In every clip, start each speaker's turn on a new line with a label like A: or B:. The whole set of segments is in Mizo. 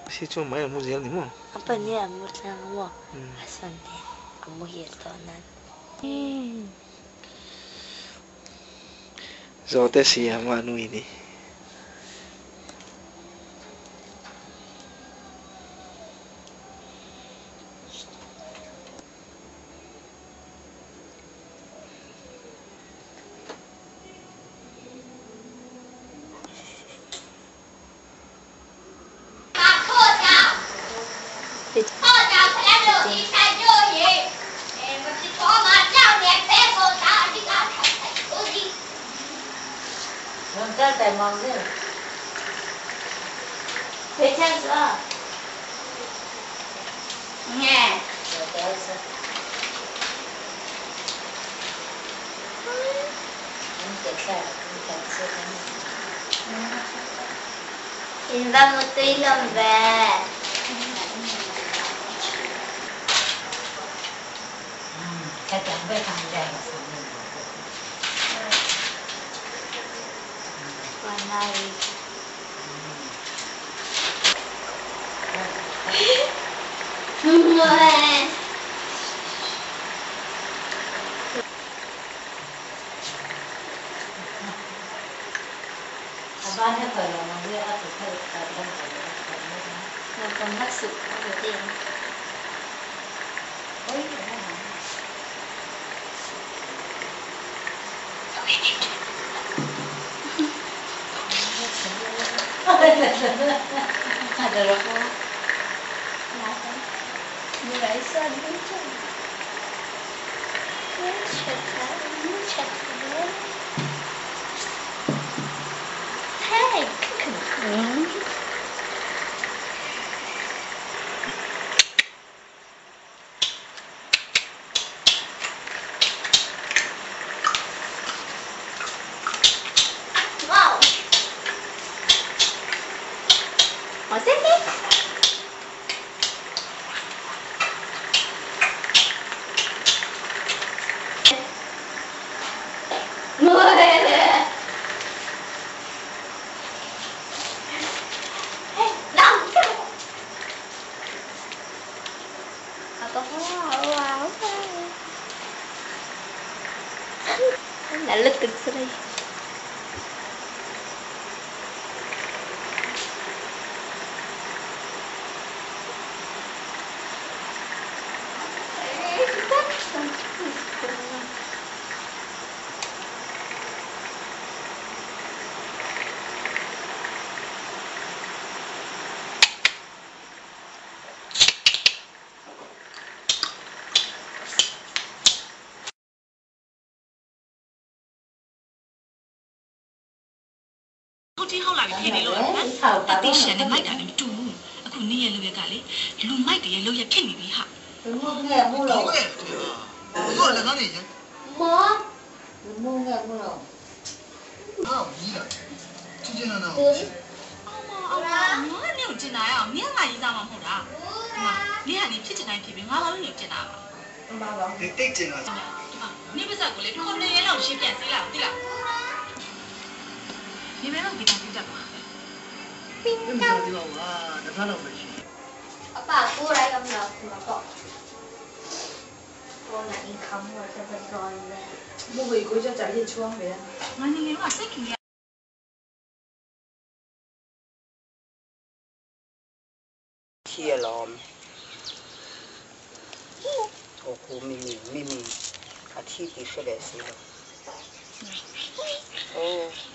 A: Si chu mai a mu zel ni maw? Zawhte siam a nui ni.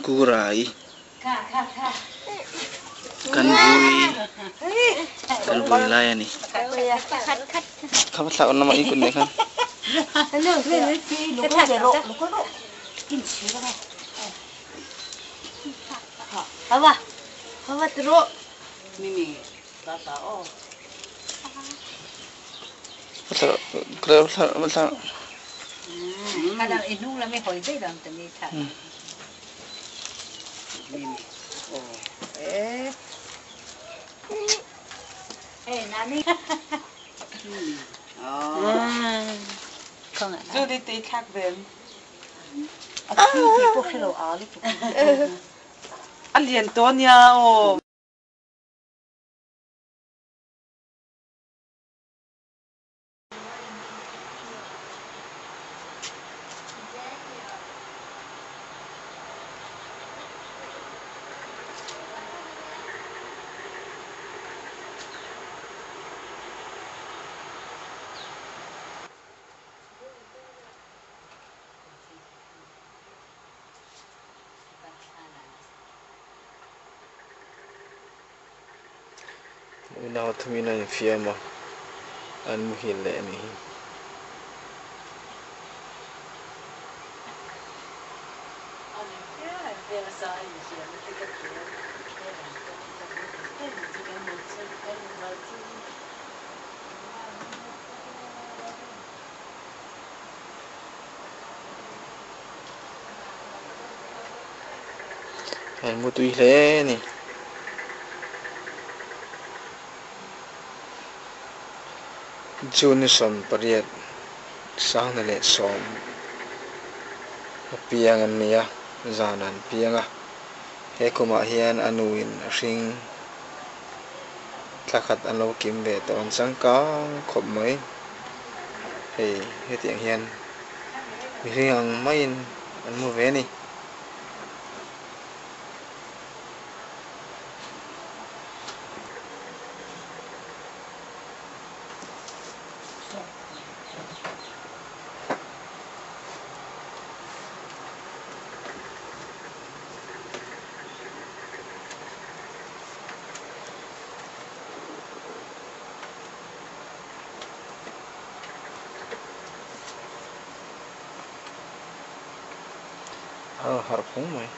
A: Kurai kan vui kan vui lai a ni kha thla on lama i kun leh khan A thi tih pawh hre lo a lutuk. A lian tawh a nia aw.
B: Unau thumin an infiam a, an muhil leh a nih hi. An mu tui hle a ni. June ni 18 sangna leh sawm a piang an ni a, zan an piang a. He kumah hian a nuin a hring thla khat an lo kim ve tawh an changkang khawp mai. Hei hetiang hian mihring ang maiin an mu ve a ni. A rawn harh phung mai.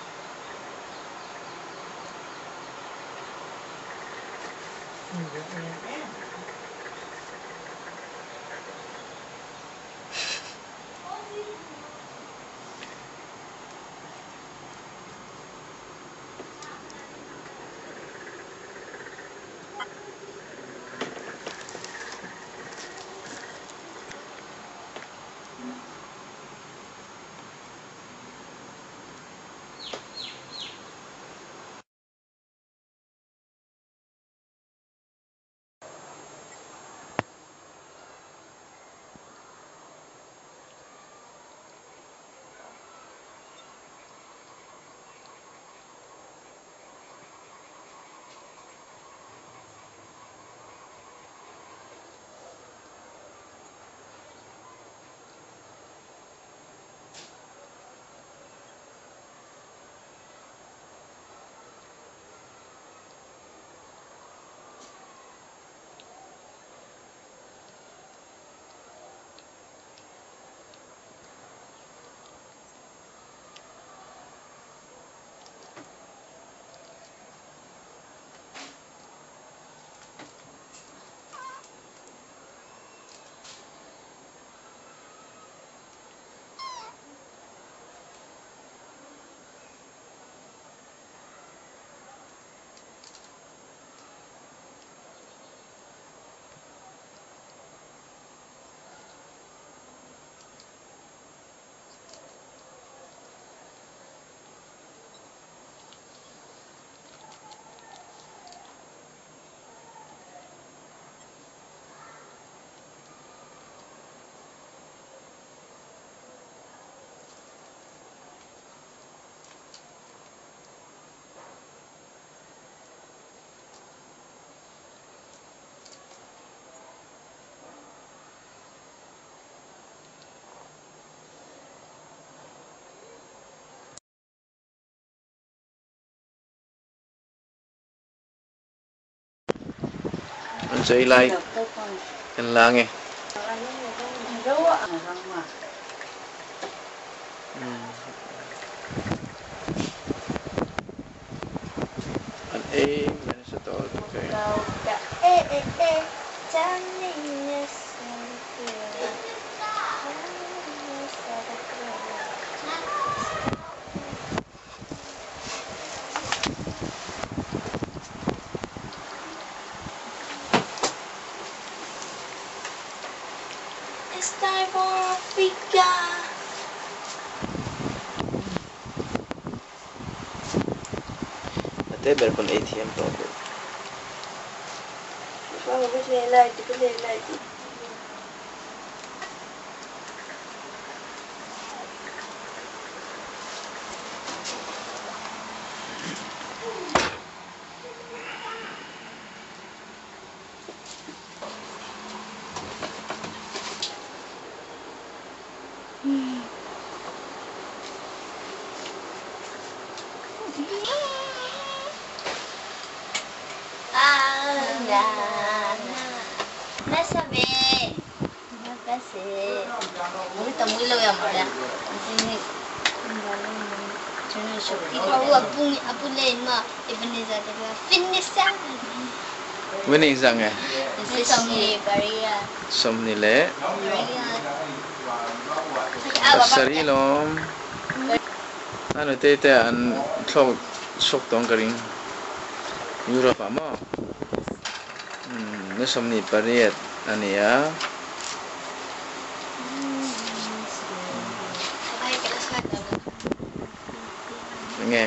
B: An chei lai kan la nge. An ei mai nasa tawh lutuk e.
C: It's time for Africa.
B: te ber pawn ei thiam tawh duh. Winning zah nge? 20 leh pasarih lawm. A nute te an thlawk chhuak tawng ka ring. Europe ah maw? Ni 28 a ni a. Enge?